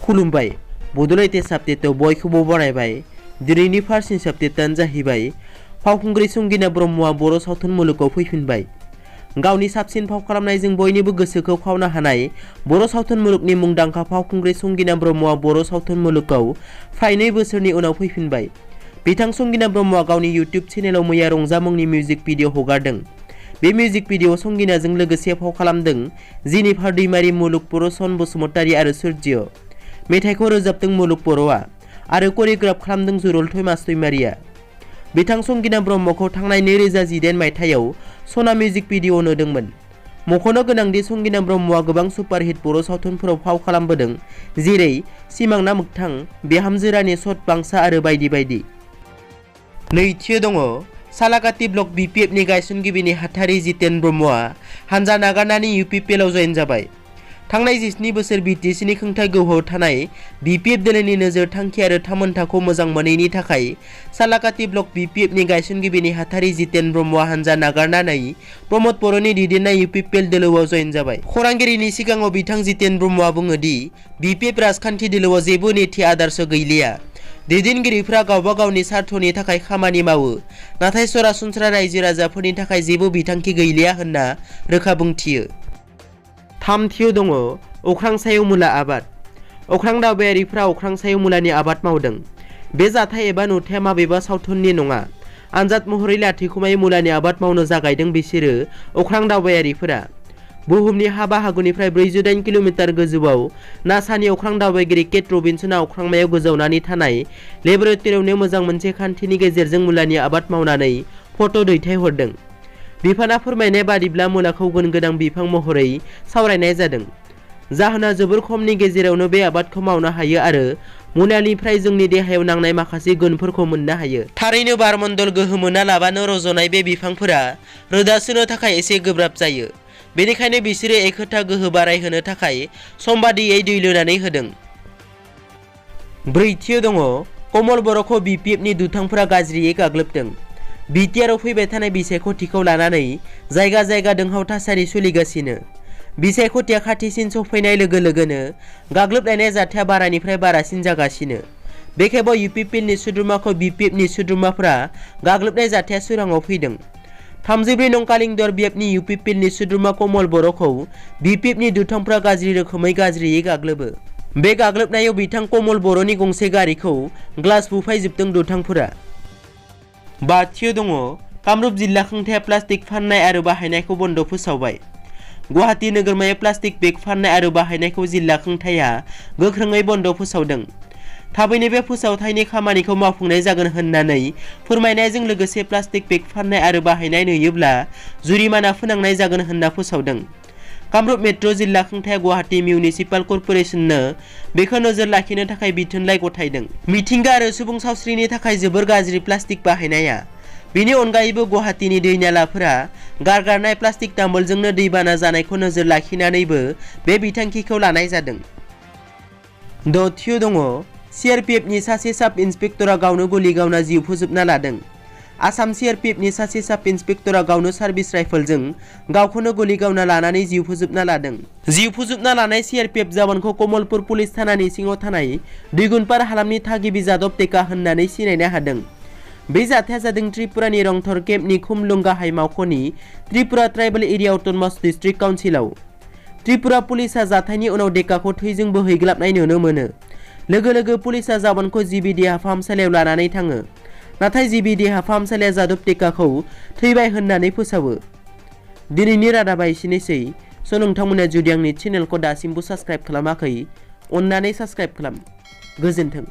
खुलुमबाय बड'लेण्ड आपडेटआव बयखौबो बरायबाय। दिनैनि फार्स्ट निउस आपडेटआनो जाहैबाय फावखुंग्रि संगिना ब्रह्मआ बर' सावथुन मुलुगाव फैफिनबाय। गावनि साबसिन फाव खालामनायजों बयनिबो गोसोखौ खावनो हानाय बर' सावथुन मुलुगनि मुंदांखा फावखुंग्रि संगिना ब्रह्मआ बर' सावथुन मुलुगाव फ्राय 2 बोसोरनि उनाव फैफिनबाय। बिथां संगिना ब्रह्मआ गावनि इउटिउब चेनेलाव मैया रंजा मुंनि मिउजिक भिडिअ हगारदों। बे मिउजिक भिडिअ संगिनाजों लोगोसे फाव खालामदों जेनिफार दैमारि, मुलुग बर', सन बसुमतारी आरो सुर्य। मेथाइखौ रोजाबदों मुलुग बर'आ आरो करिय'ग्राफ खालामदों जुरल थयमास दैमारिया। बिथां संगिना ब्रह्मखौ थांनाय 2018 मायथाइयाव सना मिउजिक भिडिअ नुदोंमोन। मख'नो गोनांदि संगिना ब्रह्मआ गोबां सुपारहिट बर' सावथुनफोराव फाव खालामबोदों, जेरै सिमां ना मोगथां, बिहामजो रानि, सत बांसा आरो बायदि बायदि। नैथियाव दङ सालाकाटि ब्लक बिपिएफनि गायसनगिरि नेहाथारि जितेन ब्रह्मआ हानजा नागारनानै इउपिपिएलआव जयेन जाबाय। थांनाय 17 बोसोर बिटिसिनि खुंथाय गोहोआव थानाय बिपिएफ दोलोनि नोजोर, थांखि आरो थामोनथाखौ मोजां मोनैनि थाखाय सालाकाटि ब्लक बिपिएफनि गायसनगिरि नेहाथारि जितेन ब्रह्मआ हानजा नागारनानै प्रमद बर'नि दैदेननाय इउपिपिएल दोलोआव जयेन जाबाय। खौरांगिरिनि सिगाङाव बिथां जितेन ब्रह्मआ बुङो दि बिपिएफ राजखान्थि दोलोआव जेबो नीति आदर्श गैलिया। दैदेनगिरिफोरा गावबा गावनि स्वार्थनि थाखाय खामानि मावो, नाथाय सरासनस्रा रायजो राजाफोरनि थाखाय जेबो बिथांखि गैलिया होनना रोखा बुंथियो। थामथियाव दङ अख्रां सायाव मुला आबाद। अख्रां दावबायारिफोरा अख्रां सायाव मुलानि आबाद मावदों। बे जाथाय एबा नुथाया माबेबा सावथुननि नङा। आनजाद महरै लाथिखुमायै मुलानि आबाद मावनो जागायदों बिसोरो अख्रां दावबायारिफोरा। बुहुमनि हा बाहागोनिफ्राय 408 किल'मिटार गोजौआव नासानि अख्रां दावबायगिरि केट रबिनसनआ अख्रांमायाव गोजावनानै थानाय लेबरेटरियावनो मोजां मोनसे खान्थिनि गेजेरजों मुलानि आबाद मावनानै फट' दैथायहरदों। बिफाना फोरमायनाय बादिब्ला मुलाखौ गुन गोनां बिफां महरै सावरायनाय जादों। जाहोना जोबोर खमनि गेजेरावनो बे आबादखौ मावनो हायो आरो मुलानिफ्राय जोंनि देहायाव नांनाय माखासे गुनफोरखौ मोननो हायो। थारैनो बारमण्डल गोहो मोनालाबानो रज'नाय बे बिफांफोरा रोदा सोनो थाखाय एसे गोब्राब जायो। बेनिखायनो बिसोरो एखोथा गोहो बारायहोनो थाखाय समबादियै दै लुनानै होदों। ब्रैथियाव दङ कमल बर'खौ बिपिएफनि दुथांफोरा गाज्रियै गाग्लोबदों। बिटिआरआव फैबाय थानाय बिसायख'थिखौ लानानै जायगा जायगा दोंहाव थासारि सोलिगासिनो। बिसायख'थिया खाथिसिन सफैनाय लोगो लोगोनो गाग्लोबलायनाय जाथाया बारानिफ्राय बारासिन जागासिनो। बे खेबाव इउपिपिएलनि सोद्रोमाखौ बिपिएफनि सोद्रोमाफोरा गाग्लोबनाय जाथाया सोराङाव फैदों। 34 नं कालिंदर बिएफनि इउपिपिएलनि सोद्रोमा कमल बर'खौ बिपिएफनि दुथांफोरा गाज्रि रोखोमै गाज्रियै गाग्लोबो। बे गाग्लोबनायाव बिथां कमल बर'नि गंसे गारिखौ ग्लास बुफायजोबदों दुथांफोरा। बाथियाव दङ कामरुप जिल्ला खुंथाया प्लास्टिक फाननाय आरो बाहायनायखौ बन्द फोसावबाय। गुवाहाटी नोगोरमायाव प्लास्टिक बेग फाननाय आरो बाहायनायखौ जिल्ला खुंथाया गोख्रोङै बन्द फोसावदों। थाबैनो बे फोसावथायनि खामानिखौ मावफुंनाय जागोन होननानै फोरमायनायजों लोगोसे प्लास्टिक बेग फाननाय आरो बाहायनाय नुयोब्ला जुरिमाना फोनांनाय जागोन होनना फोसावदों। कामरुप मेट्र' जिल्ला खुंथाया गुवाहाटी मिउनिसिपाल कर्प'रेसननो बेखौ नोजोर लाखिनो थाखाय बिथोनलाइ गथायदों। मिथिंगा आरो सुबुं सावस्रिनि थाखाय जोबोर गाज्रि प्लास्टिक बाहायनाया। बेनि अनगायैबो गुवाहाटीनि दै नालाफोरा गारगारनाय प्लास्टिक दामोलजोंनो दैबाना जानायखौ नोजोर लाखिनानैबो बे बिथांखिखौ लानाय जादों। दथियाव दङ सिआरपिएफनि सासे साब इन्सपेक्टरा गावनो गुलि गावना जिउ फोजोबना लादों। आसाम सिआरपिएफनि सासे साब इन्सपेक्टरा गावनो सार्भिस राइफलजों गावखौनो गुलि गावना लानानै जिउ फोजोबना लादों। जिउ फोजोबना लानाय सिआरपिएफ जवानखौ कमलपुर पुलिस थानानि सिङाव थानाय दुइगुनपार हालामनि थागिबि जादब टेका होननानै सिनायनो हादों। बे जाथाया जादों त्रिपुरानि रंथर केम्पनि खुमलुं गाहाय मावख'नि Tripura tribal area autonomous district काउन्सिलाव। त्रिपुरा पुलिसा जाथायनि उनाव डेकाखौ थैजों बोहैग्लाबनाय नुनो मोनो। लोगो लोगो पुलिसा जवानखौ जिबि देहा फाहामसालियाव लानानै थाङो, नाथाय जिबि देहा फाहामसालिया जादब टेकाखौ थैबाय होननानै फोसावो। दिनैनि रादाबा एसेनोसै। नोंथांमोना जुदि आंनि चेनेलखौ दासिमबो साबस्क्राइब खालामाखै, अन्नानै साबस्क्राइब खालाम। गोजोन्थों।